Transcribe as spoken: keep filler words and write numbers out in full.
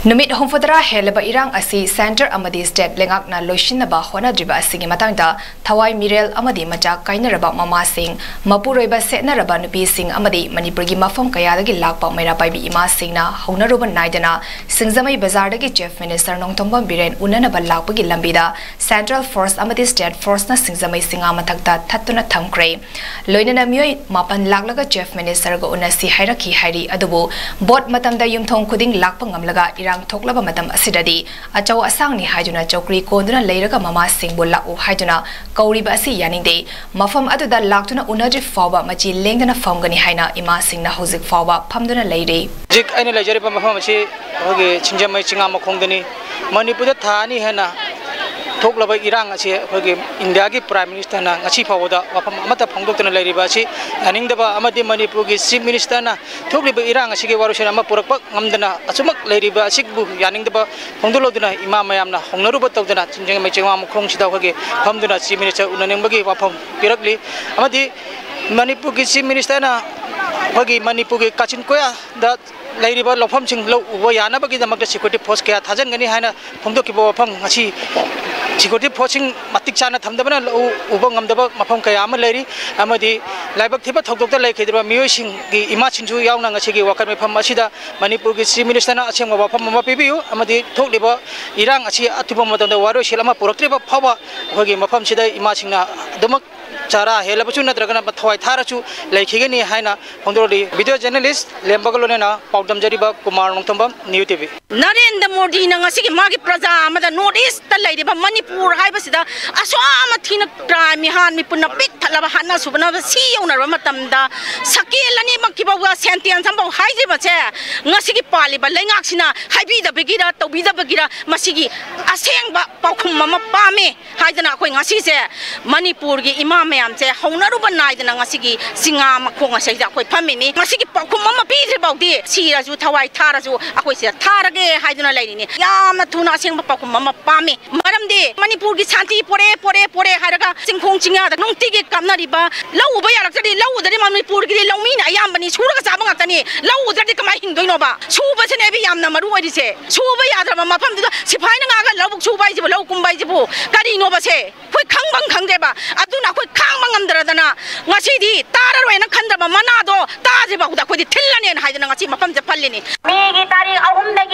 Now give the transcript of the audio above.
ꯅꯨꯃꯤꯠ ꯍꯨꯝꯐꯨꯇꯔꯥ ꯍꯦꯜꯂꯕ ꯏꯔꯥꯡ ꯑꯁꯤ centre ꯑꯃꯗꯤ state ꯂꯩꯉꯥꯛꯅ ꯂꯣꯏꯁꯤꯟꯅꯕ ꯍꯣꯠꯅꯗ꯭ꯔꯤꯕ ꯑꯁꯤꯒꯤ ꯃꯇꯥꯡꯗ ꯊꯋꯥꯏ ꯃꯤꯔꯦꯜ ꯑꯃꯗꯤ ꯃꯆꯥ ꯀꯥꯏꯅꯔꯕ ꯃꯃꯥꯁꯤꯡ, ꯃꯄꯨꯔꯣꯏꯕ ꯁꯦꯠꯅꯔꯕ ꯅꯨꯄꯤꯁꯤꯡ ꯑꯃꯗꯤ ꯃꯅꯤꯄꯨꯔꯒꯤ ꯃꯐꯝ ꯀꯌꯥꯗꯒꯤ ꯂꯥꯛꯄ ꯃꯩꯔꯥ ꯄꯥꯏꯕꯤ ꯏꯃꯥꯁꯤꯡꯅ ꯍꯧꯅꯔꯨꯕ ꯅꯥꯏꯗꯅ ꯁꯤꯡꯖꯃꯩ ꯕꯖꯥꯔꯗꯒꯤ Chief Minister ꯅꯣꯡꯊꯣꯝꯕꯝ ꯕꯤꯔꯦꯟ ꯎꯅꯅꯕ ꯂꯥꯛꯄꯒꯤ ꯂꯝꯕꯤꯗ central force ꯑꯃꯗꯤ state forceꯅ ꯁꯤꯡꯖꯃꯩ ꯆꯤꯉꯥ ꯃꯊꯛꯇ ꯊꯠꯇꯨꯅ ꯊꯝꯈ꯭ꯔꯦ꯫ ꯂꯣꯏꯅꯅ ꯃꯤꯑꯣꯏ ꯃꯥꯄꯟ ꯂꯥꯛꯂꯒ Chief Ministerꯒ ꯎꯅꯁꯤ ꯍꯥꯏꯔꯛꯈꯤ ꯍꯥꯏꯔꯤ꯫ ꯑꯗꯨꯕꯨ vote ꯃꯇꯝꯗ ꯌꯨꯝꯊꯣꯡ ꯈꯨꯗꯤꯡ ꯂꯥꯛꯄ ꯉꯝꯂꯒ ꯏꯔꯥꯡ ꯊꯣꯛꯂꯕ ꯃꯇꯝ ꯑꯁꯤꯗꯗꯤ ꯑꯆꯧ ꯑꯁꯥꯡꯅꯤ ꯍꯥꯏꯗꯨꯅ ꯆꯧꯀ꯭ꯔꯤ ꯀꯣꯟꯗꯨꯅ ꯂꯩꯔꯒ ꯃꯃꯥꯁꯤꯡꯕꯨ ꯂꯥꯛꯎ ꯍꯥꯏꯗꯨꯅ ꯀꯧꯔꯤꯕ ꯑꯁꯤ ꯌꯥꯅꯤꯡꯗꯦ꯫ ꯃꯐꯝ ꯑꯗꯨꯗ ꯂꯥꯛꯇꯨꯅ ꯎꯅꯗ꯭ꯔꯤ ꯐꯥꯎꯕ ꯃꯆꯤ ꯂꯦꯡꯗꯅ ꯐꯝꯒꯅꯤ ꯍꯥꯏꯅ ꯏꯃꯥꯁꯤꯡꯅ ꯍꯧꯖꯤꯛ ꯐꯥꯎꯕ ꯐꯝꯗꯨꯅ ꯂꯩꯔꯤ꯫ ꯍꯧꯖꯤꯛ ꯑꯩꯅ ꯂꯩꯖꯔꯤꯕ ꯃꯐꯝ ꯑꯁꯤ ꯑꯩꯈꯣꯏꯒꯤ ꯁꯤꯡꯖꯃꯩ ꯆꯤꯉꯥ ꯃꯈꯣꯡꯗꯅꯤ꯫ ꯃꯅꯤꯄꯨꯔꯗ ꯊꯥ ꯑꯅꯤ ꯍꯦꯟꯅ ꯊꯣꯛꯂꯕ ꯏꯔꯥꯡ ꯑꯁꯤ ꯑꯩꯈꯣꯏꯒꯤ ꯏꯟꯗꯤꯌꯥꯒꯤ Prime Ministerꯅ ꯉꯁꯤ ꯐꯥꯎꯕꯗ ꯋꯥꯐꯝ ꯑꯃꯠꯇ ꯐꯣꯡꯗꯣꯛꯇꯅ ꯂꯩꯔꯤꯕ ꯑꯁꯤ ꯌꯥꯅꯤꯡꯗꯕ ꯑꯃꯗꯤ ꯃꯅꯤꯄꯨꯔꯒꯤ Chief Ministerꯅ ꯊꯣꯛꯂꯤꯕ ꯏꯔꯥꯡ ꯑꯁꯤꯒꯤ ꯋꯥꯔꯣꯏꯁꯤꯟ ꯑꯃ ꯄꯨꯔꯛꯄ ꯉꯝꯗꯅ ꯑꯆꯨꯝꯃꯛ ꯂꯩꯔꯤꯕ ꯑꯁꯤꯕꯨ ꯌꯥꯅꯤꯡꯗꯕ ꯐꯣꯡꯗꯣꯛꯂꯗꯨꯅ ꯏꯃꯥ ꯃꯌꯥꯝꯅ ꯍꯧꯅꯔꯨꯕ ꯇꯧꯗꯅ ꯁꯤꯡꯖꯃꯩ ꯆꯤꯉꯥ ꯃꯈꯣꯡꯁꯤꯗ ꯑꯩꯈꯣꯏꯒꯤ ꯐꯝꯗꯨꯅ Chief Minister ꯎꯅꯅꯤꯡꯕꯒꯤ ꯋꯥꯐꯝ ꯄꯤꯔꯛꯂꯤ꯫ ꯑꯃꯗꯤ ꯃꯅꯤꯄꯨꯔꯒꯤ Chief Ministerꯅ ꯑꯩꯈꯣꯏꯒꯤ ꯃꯅꯤꯄꯨꯔꯒꯤ ꯀꯥꯆꯤꯟ ꯀꯣꯌꯥꯗ ꯂꯩꯔꯤꯕ ꯂꯧꯐꯝꯁꯤꯡ ꯂꯧ ꯎꯕ ꯌꯥꯅꯕꯒꯤꯗꯃꯛꯇ security force ꯀꯌꯥ ꯊꯥꯖꯤꯟꯒꯅꯤ ꯍꯥꯏꯅ ꯐꯣꯡꯗꯣꯛꯈꯤꯕ ꯋꯥꯐꯝ ꯉꯁꯤ security forceꯁꯤꯡ ꯃꯇꯤꯛ ꯆꯥꯅ ꯊꯝꯗꯕꯅ ꯂꯧ ꯎꯕ ꯉꯝꯗꯕ ꯃꯐꯝ ꯀꯌꯥ ꯑꯃ ꯂꯩꯔꯤ꯫ ꯑꯃꯗꯤ ꯂꯥꯏꯕꯛ ꯊꯤꯕ ꯊꯧꯗꯣꯛꯇ ꯂꯩꯈꯤꯗ꯭ꯔꯕ ꯃꯤꯑꯣꯏꯁꯤꯡꯒꯤ ꯏꯃꯥꯁꯤꯡꯁꯨ ꯌꯥꯎꯅ ꯉꯁꯤꯒꯤ ꯋꯥꯀꯠ ꯃꯤꯐꯝ ꯑꯁꯤꯗ ꯃꯅꯤꯄꯨꯔꯒꯤ Chief Ministerꯅ ꯑꯁꯦꯡꯕ ꯋꯥꯐꯝ ꯑꯃ ꯄꯤꯕꯤꯌꯨ ꯑꯃꯗꯤ ꯊꯣꯛꯂꯤꯕ ꯏꯔꯥꯡ ꯑꯁꯤ ꯑꯊꯨꯕ ꯃꯇꯝꯗ ꯋꯥꯔꯣꯏꯁꯤꯟ ꯑꯃ ꯄꯨꯔꯛꯇ꯭ꯔꯤꯕ ꯐꯥꯎꯕ ꯑꯩꯈꯣꯏꯒꯤ ꯃꯐꯝꯁꯤꯗ ꯏꯃꯥꯁꯤꯡꯅ ꯑꯗꯨꯃꯛ ꯆꯔꯥ ꯍꯦꯜꯂꯕꯁꯨ ꯅꯠꯇ꯭ꯔꯒꯅ ꯊꯋꯥꯏ ꯊꯥꯔꯁꯨ ꯂꯩꯈꯤꯒꯅꯤ ꯍꯥꯏꯅ ꯐꯣꯡꯗꯣꯔꯛꯂꯤ꯫ Video journalist ꯂꯦꯝꯕꯒ ꯂꯣꯏꯅꯅ ꯄꯥꯎꯗꯝꯖꯔꯤꯕ ꯀꯨꯃꯥꯔ ꯅꯣꯡꯊꯣꯝꯕꯝ, New TV꯫ ꯅꯔꯦꯟꯗ꯭ꯔ ꯃꯣꯗꯤꯅ ꯉꯁꯤꯒꯤ ꯃꯥꯒꯤ ꯄ꯭ꯔꯖꯥ ꯑꯃꯗ North Eastꯇ ꯂꯩꯔꯤꯕ ꯃꯅꯤꯄꯨꯔ ꯍꯥꯏꯕꯁꯤꯗ ꯑꯁꯨꯛ ꯌꯥꯝꯅ ꯊꯤꯅ ꯇ꯭ꯔꯥꯏ ꯃꯤꯍꯥꯠ ꯃꯤꯄꯨꯟꯅ ꯄꯤꯛ ꯊꯠꯂꯕ ꯍꯥꯠꯅ ꯁꯨꯅꯕ ꯁꯤ ꯌꯧꯅꯔꯕ ꯃꯇꯝꯗ ꯁꯛꯀꯦꯜ ꯑꯅꯤꯃꯛꯀꯤꯐꯥꯎꯕ sentence ꯑꯃꯐꯥꯎ ꯍꯥꯏꯗ꯭ꯔꯤꯕꯁꯦ ꯉꯁꯤꯒꯤ ꯄꯥꯜꯂꯤꯕ ꯂꯩꯉꯥꯛꯁꯤꯅ ꯍꯥꯏꯕꯤꯗꯕꯒꯤꯔ ꯇꯧꯕꯤꯗꯕꯒꯤꯔ ꯃꯁꯤꯒꯤ ꯑꯁꯦꯡꯕ ꯄꯥꯎꯈꯨꯝ ꯑꯃ ꯄꯥꯝꯃꯤ ꯍꯥꯏꯗꯅ ꯑꯩꯈꯣꯏ ꯉꯁꯤꯁꯦ ꯃꯅꯤꯄꯨꯔꯒꯤ ꯏꯃꯥ ꯃꯌꯥꯝꯁꯦ ꯍꯧꯅꯔꯨꯕ ꯅꯥꯏꯗꯅ ꯉꯁꯤꯒꯤ ꯆꯤꯡꯉꯥ ꯃꯈꯣꯡ ꯑꯁꯤꯗ ꯑꯩꯈꯣꯏ ꯐꯝꯃꯤꯅꯤ꯫ ꯃꯁꯤꯒꯤ ꯄꯥꯎꯈꯨꯝ ꯑꯃ ꯄꯤꯗ꯭ꯔꯤ ꯐꯥꯎꯗꯤ ꯁꯤꯔꯁꯨ ꯊꯋꯥꯏ ꯊꯥꯔꯁꯨ ꯑꯩꯈꯣꯏ ꯁꯤꯗ ꯊꯥꯔꯒꯦ ꯍꯥꯏꯗꯨꯅ ꯂꯩꯔꯤꯅꯤ꯫ ꯌꯥꯝꯅ ꯊꯨꯅ ꯑꯁꯦꯡꯕ ꯄꯥꯎꯈꯨꯝ ꯑꯃ ꯄꯥꯝꯃꯤ꯫ ꯃꯔꯝꯗꯤ ꯃꯅꯤꯄꯨꯔꯒꯤ ꯁꯥꯟꯇꯤ ꯄꯣꯔꯦ, ꯄꯣꯔꯦ, ꯄꯣꯔꯦ ꯍꯥꯏꯔꯒ ꯆꯤꯡꯈꯣꯡ ꯆꯤꯡꯌꯥꯗ ꯅꯨꯡꯇꯤꯒꯤ ꯀꯥꯞꯅꯔꯤꯕ, ꯂꯧ ꯎꯕ ꯌꯥꯔꯛꯇ꯭ꯔꯗꯤ, ꯂꯧ ꯎꯗ꯭ꯔꯗꯤ ꯃꯅꯤꯄꯨꯔꯒꯤꯗꯤ ꯂꯧꯃꯤꯅ ꯑꯌꯥꯝꯕꯅꯤ, ꯁꯨꯔꯒ ꯆꯥꯕ ꯉꯥꯛꯇꯅꯤ꯫ ꯂꯧ ꯎꯗ꯭ꯔꯗꯤ ꯀꯃꯥꯏꯅ ꯍꯤꯡꯗꯣꯏꯅꯣꯕ? ꯁꯨꯕꯁꯤꯅꯦꯕ ꯌꯥꯝꯅ ꯃꯔꯨ ꯑꯣꯏꯔꯤꯁꯦ꯫ ꯁꯨꯕ ꯌꯥꯗ꯭ꯔꯕ ꯃꯐꯝꯗꯨꯗ ꯁꯤꯐꯥꯏꯅ ꯉꯥꯛꯑꯒ ꯂꯧꯕꯨꯛ ꯁꯨꯕ ꯍꯥꯏꯁꯤꯕꯨ, ꯂꯧ ꯀꯨꯝꯕ ꯍꯥꯏꯁꯤꯕꯨ ꯀꯔꯤꯅꯣꯕꯁꯦ? ꯑꯩꯈꯣꯏ ꯈꯪꯕꯪ ꯈꯪꯗꯦꯕ꯫ ꯑꯗꯨꯅ ꯑꯩꯈꯣꯏ ꯈꯥꯡꯕ ꯉꯝꯗ꯭ꯔꯗꯅ ꯉꯁꯤꯗꯤ ꯇꯥꯔꯔꯣꯏꯅ ꯈꯟꯗ꯭ꯔꯕ ꯃꯅꯥꯗꯣ ꯇꯥꯗ꯭ꯔꯤ ꯐꯥꯎꯗ ꯑꯩꯈꯣꯏꯗꯤ ꯊꯤꯜꯂꯅꯦꯅ ꯍꯥꯏꯗꯅ ꯉꯁꯤ ꯃꯐꯝꯁꯦ ꯐꯜꯂꯤꯅꯤ꯫ ꯃꯦꯒꯤ ꯇꯥꯔꯤꯛ ꯑꯍꯨꯝꯗꯒꯤ